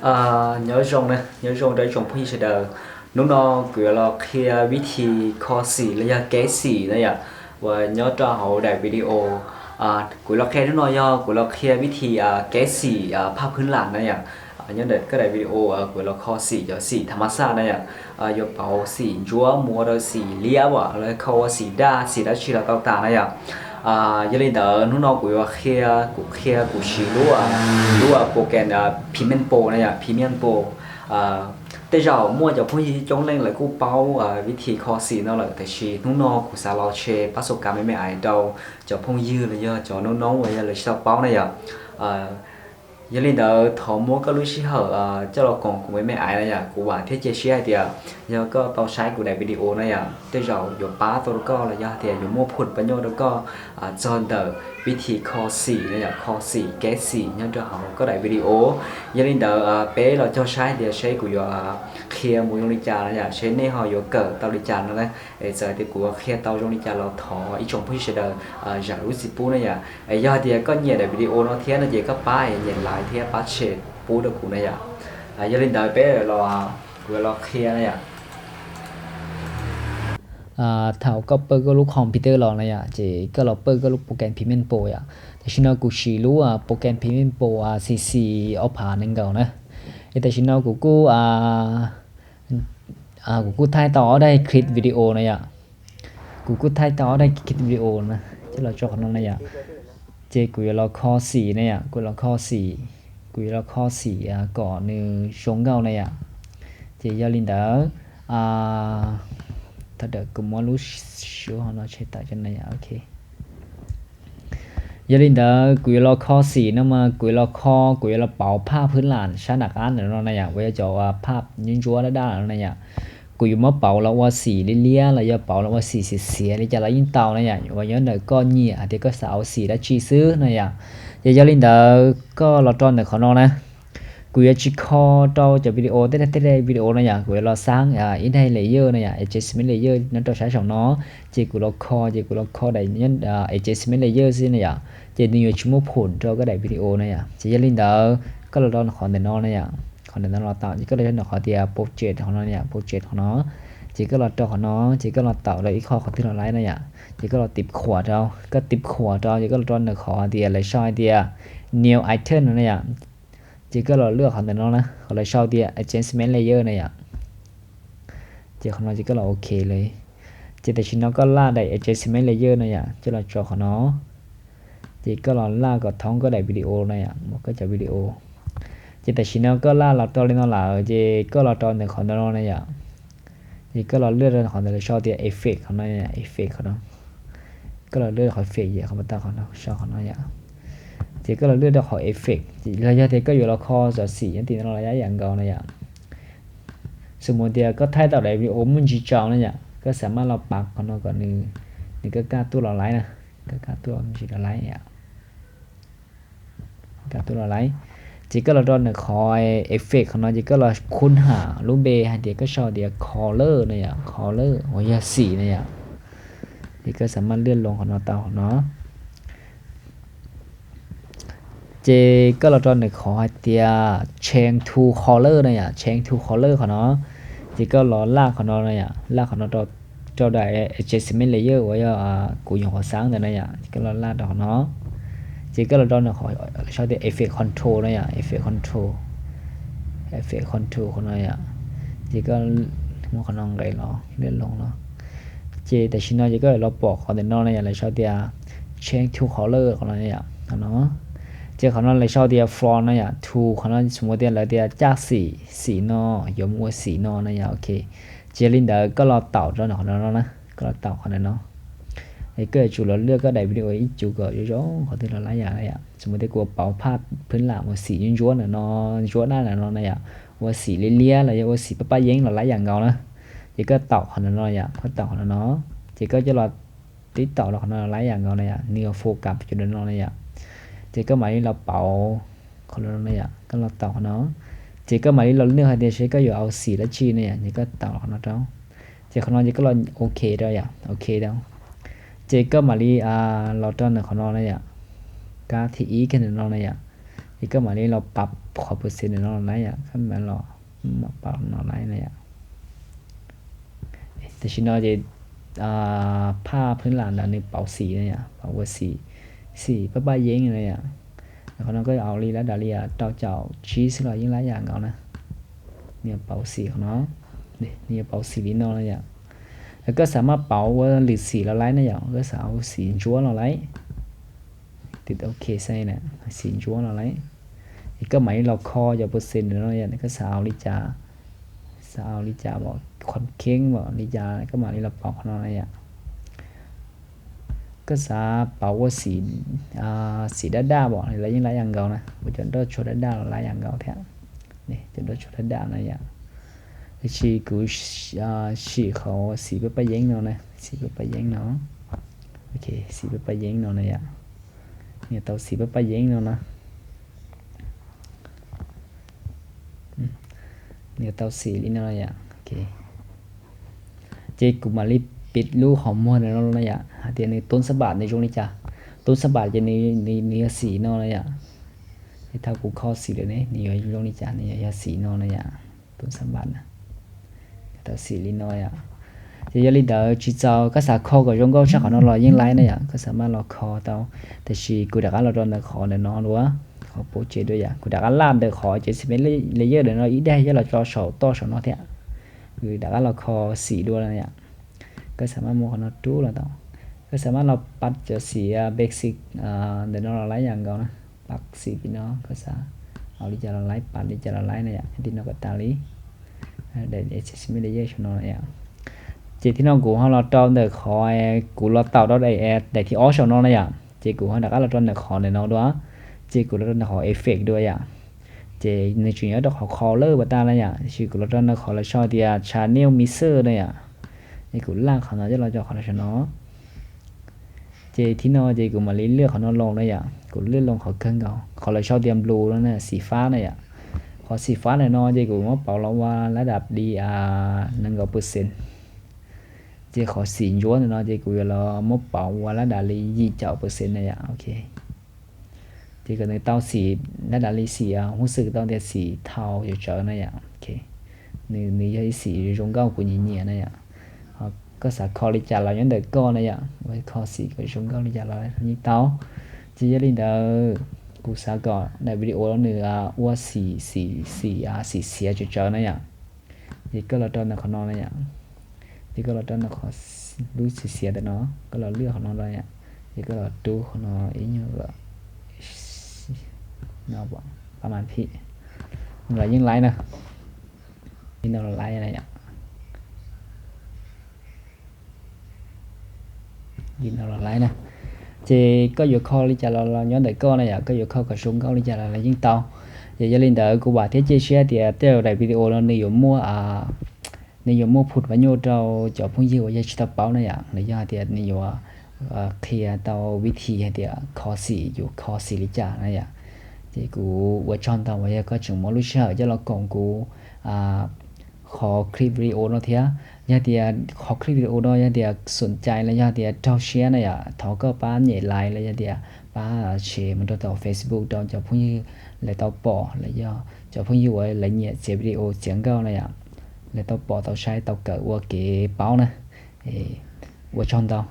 Nyob zoo, nyob zoo rau ib tsoom phooj ywg sawv daws. Hnub no kuv yuav los qhia vib thi kho xim los yog kev xim na yom, uas nyob rau hauv daim video. Kuv los qhia hnub no yog kuv los qhia vib thi kev xim phaj phwb lam na yom. Nyob ntawm koj daim video kuv los kho xim cov xim tha ma xaj na yom, yuav pauv xim ntsuab mus ua rau xim liab los kho ua xim daj xim dab tsi los tau tas na yom. Yog li ntawd hnub no kuv yuav qhia, kuv qhia kuv siv lub, lub program Pigment Pro na yom, Pigment Pro. Tej zaum muaj cov phooj ywg coob leej lawv kuj paub vib thi kho xim no lawm, tiam sis hnub no kuv xav los share pab xu kav me me ais rau cov phooj ywg los yog cov noob noob uas yog lawv tsis tau paub na yom. Yog li ntawd thov muab koj lub sij hawm coj los koom kuv me me ais na yom. Kuv vam thiab cia siab hais tias yog koj tau saib kuv daim video na yom, tej zaum yuav pab tau rau koj los yog hais tias yuav muaj phum pab nyoj rau koj txog ntawm vib thi kho xim na yom, kho xim kev xim nyob rau hauv koj daim video. Yog li ntawd peb los cog saib hais tias seb kuv yuav qhia mus zoo li cas na yom, seb nej ho yuav kawm tau li cas no na. Es txawm tias kuv qhia tau zoo li cas los thov ib tsoom phooj ywg sawv daws zam lub txim pub na yom. Es yog hais tias koj nyiam daim video no thiab no ces koj pab nyem like thiab pab share pub rau kuv na yom. Yog li ntawd peb los, kuv yuav los qhia na yom. Thaum koj pawj koj lub computer los na yom, ces koj los pawj koj lub program Pigment Pro yom. Tam sim no kuv siv lub program Pigment Pro C C ob phav nees nkaum na. Es tam sim no kuv kuj, kuv kuj thaij tau ob daim clip video na yom. Kuv kuj thaij tau ob daim clip video na, coj los tso qhov no na yom. Ces kuv yuav los kho xim na yom, kuv los kho xim, kuv yuav los kho xim kom nws zoo nkauj na yom. Ces yog li ntawd, thaum ntawd kuv muab lub suab no tshem tawm cov na yom, ok. Yog li ntawd kuv yuav los kho xim no mas kuv yuav los kho, kuv yuav los pauv phaj phwb lam sab nram qab ntawm no na yom, uas yog cov phaj ntsuab ntsuab daj daj no na yom. Kuv yuav muab pauv los ua xim liab liab los yog pauv los ua xim xiav xiav li cas los yeej tau na yom, uas nyob ntawm koj nyiam hais tias koj xav ua xim dab tsi xwb na yom. Ces yog li ntawd koj los rau ntawm qhov no na. Kuv yuav tsis kho rau cov video, tej daim video no yom, kuv yuav los xaab ib daim layer na yom, adjustment layer nyob rau sab saum no. Ces kuv los kho, ces kuv los kho daim adjustment layer xwb na yom, ces nws yuav tsis muaj phum rau koj daim video na yom. Ces yog li ntawd koj los rau qhov ntawm no na yom, qhov ntawm no los tau, ces koj los rau qhov tias project qhov no yom, project qhov no. Ces koj los rau qhov no, ces koj los tawm rau ib qho qhov twg los laib na yom. Ces koj los tiv khuam rau, koj tiv khuam rau ces koj los rau ntawm qhov tias lawv sau hais tias new item no na yom. Ces koj los lwaj qhov ntawm no na, qhov lawv sau tias adjustment layer na yom. Ces qhov no ces koj los ok li. Ces tam sim no koj laj daim adjustment layer no yom, coj los tso qhov no. Ces koj los laj kom thoob koj daim video no yom, koj cov video. Ces tam sim no koj laj los rau li no lawm ces koj los rau ntawm qhov ntawm no na yom. Ces koj los lwaj rau qhov ntawm lawv sau tias effect qhov no, effect qhov no. Koj los lwaj qhov effect, qhov tau qhov no, sau qhov no yom. Ces koj los lwaj rau qhov effect, los yog tias koj yuav los kho xov xim nyob tim no los yam nkaus na yom. Xws mus tias koj thaij tau daim video muaj ntsis tsaus na yom, koj xav maj los pav qhov no kom nws, nws kaj kaj tuaj los laib na, kaj kaj tuaj ntsis los laib yom. Kaj tuaj los laib. Ces koj los rau ntawm qhov effect qhov no ces koj los khun ham lub npe hais tias koj sau tias color na yom, color uas yog xim na yom. Ces koj xav maj lwaj loo qhov no tau qhov no. Ces koj los rau ntawm qhov hais tias change to color na yom, change to color qhov no. Ces koj los laj qhov no na yom, laj qhov no rau daim adjustment layer uas yog kuv nyuam qhuav xaab ntawd na yom, ces koj los laj rau qhov no. Ces koj los rau ntawm qhov sau tias effect control na yom, effect control, effect control qhov no yom. Ces koj muab qhov no nqes los lwaj loo no. Ces tam sim no ces koj los pom qhov ntawm no na yom, lawv sau tias change to color qhov no yom, qhov no. Ces qhov no lawv sau tias from no yom, to qhov no xws mus tias lawv tias caj xim, xim no, yuav mus ua xim no na yom, ok. Ces yog li ntawd koj los taum rau ntawm qhov no no na, koj los taum qhov ntawm no. Es koj yuav tsum los lwaj koj daim video ib cuv kom zoo zoo qhov twg los laib yam na yom. Xws mus tias kuv pauv phaj phwb lam ua xim ntsuab ntawm no, ntsuab daj ntawm no na yom, ua xim liab liab los yog ua xim paj paj yeeb los laib yam nkaus na. Ces koj taum qhov ntawm no yom, koj taum qhov ntawm no, ces koj coj los tib taum rau qhov no laib yam nkaus na yom, nws yuav focus cov ntawm no na yom. Ces koj mam li los pauv qhov no na yom, koj los taum qhov no. Ces koj mam li los lwaj hais tias seb koj yuav ua xim dab tsi na yom, ces koj taum qhov no rau. Ces qhov no ces koj los ok rau yom, ok rau. Ces koj mam li los rau ntawm qhov no na yom, kab thib ib kiag ntawm no na yom. Ces koj mam li los pab qhov percent no los laib yom, koj mam los, mam pab no laib na yom. Tam sim no ces phaj phwb lam ntawd nws pauv xim na yom, pauv ua xim, xim paj paj yeeb na yom. Qhov no koj ua li lab dam li rau caum tsib xwb los yeej laib yam nkaus na. Nws yuav pauv xim qhov no, nws yuav pauv xim li no na yom. Koj xav mas pauv ua lwm xim los laib na yom, koj xav ua xim ntsuab los laib. Tiv ok xab na, xim ntsuab los laib. Es koj mam li los kho cov percent no yom, koj xav ua li cas, xav ua li cas, qhov kheeb li cas koj mam li los pauv qhov no na yom. Koj xav pauv ua xim, xim daj daj pom los yeej laib yam nkaus na, ua cov nroj tsuag daj daj los laib yam nkaus thiab. Cov nroj tsuag daj daj na yom. Tiam sis kuv sim qhov xim paj paj yeeb no na, xim paj paj yeeb no. Ok, xim paj paj yeeb no na yom. Nws tau xim paj paj yeeb no na. Nws tau xim li no yom. Ces kuv mam li piv lub qhov muag ntawm no na yom, hais tias nws tub xab npam nws zoo li cas. Tub xab npam ces nws yog xim no na yom. Ces thaum kuv kho xim lawm ne nws yuav zoo li cas, nws yuav yog xim no na yom. Tub xab npam na, tau xim li no yom. Ces yog li ntawd tsis txaus koj xav kho kom zoo nkauj tshaj qhov no los yeej laib na yom, koj xav mas los kho tau. Tiam sis kuv rov qab los rau ntawm qhov ntawm no dua, qhov pub tsev dua yom, kuv rov qab laj ntawm qhov ces xim me layer ntawm no ib daim coj los tso saum toj saum no thiab. Kuv rov qab los kho xim dua na yom. Koj xav mas muab qhov no rub los tau. Koj xav mas los pab cov xim basic ntawm no los laib yam nkaus na. Pab xim tim no koj xav ua li cas los laib, pab li cas los laib na yom, tim no kom tas li. Daim xim me layer saum no yom. Ces thib no kuv ho los rau ntawm qhov kuv los tau rau daim thib ob saum no na yom, ces kuv ho rov qab los rau ntawm qhov ntawm no dua. Ces kuv los rau ntawm qhov effect dua yom. Ces nws tseem nyob rau qhov qho lawm pas tas na yom, tiam sis kuv los rau ntawm qhov lawv sau tias channel mixer na yom. Es kuv laj qhov no coj los rau qhov saum no. Ces thib no ces kuv mam li lwaj qhov no loo na yom, kuv lwaj loo qhov kawg nkaus, qhov lawv sau tias blue no na, xim fab na yom. Qhov xim fab ntawm no ces kuv muab pauv los ua lab dam li nees nkaum percent. Ces qhov xim ntsuab ntawm no ces kuv yuav los muab pauv ua lab dam li yim caum percent na yom, ok. Ces kom nws tau xim lab dam li xim, hub xwm tau tias xim thau tsawv tsawv na yom, ok. Nws yog ib xim zoo nkauj kuv nyiam nyiam na yom. Koj xav kho li cas los nyob ntawm koj na yom, ua kho xim kom zoo nkauj li cas los yeej tau. Ces yog li ntawd, kuv xav kom daim video nws ua xim, xim, xim, xim xiav tsawv tsawv na yom. Ces koj los rau ntawm qhov no na yom. Ces koj los rau ntawm qhov lub xim xiav ntawm no, koj los lwaj qhov no rau yom. Ces koj los rub qhov no ib nyuag no, pab mas phim, los yeej laib na. Li no los laib na yom. Li no los laib na. Ces koj yuav kho li cas los los nyob ntawm koj na yom, koj yuav kho kom zoo nkauj li cas los los yeej tau. Ces yog li ntawd kuv vam thiab cia siab tias tej zaum daim video no nws yuav muaj, nws yuav muaj phum pab nyuj rau cov phooj ywg uas yog tsis tau paub na yom, los yog hais tias nws yuav qhia tau vib thib hais tias kho xim yuav kho xim li cas na yom. Ces kuv ua tsaug ntau uas yog koj tseem muab lub sij hawm coj los koom kuv qhov clip video no thiab. Yog tias qhov clip video no yog tias xoom cai los yog tias raug siab na yom, thov koj pab nyem like los yog tias pab share mus rau tom Facebook rau cov phooj ywg lawv tau pom, los yog cov phooj ywg uas lawv nyiam txiav video txiav nkauj na yom, lawv tau pom tau saib tau kawm ua kev paub na. Ua tsaug ntau.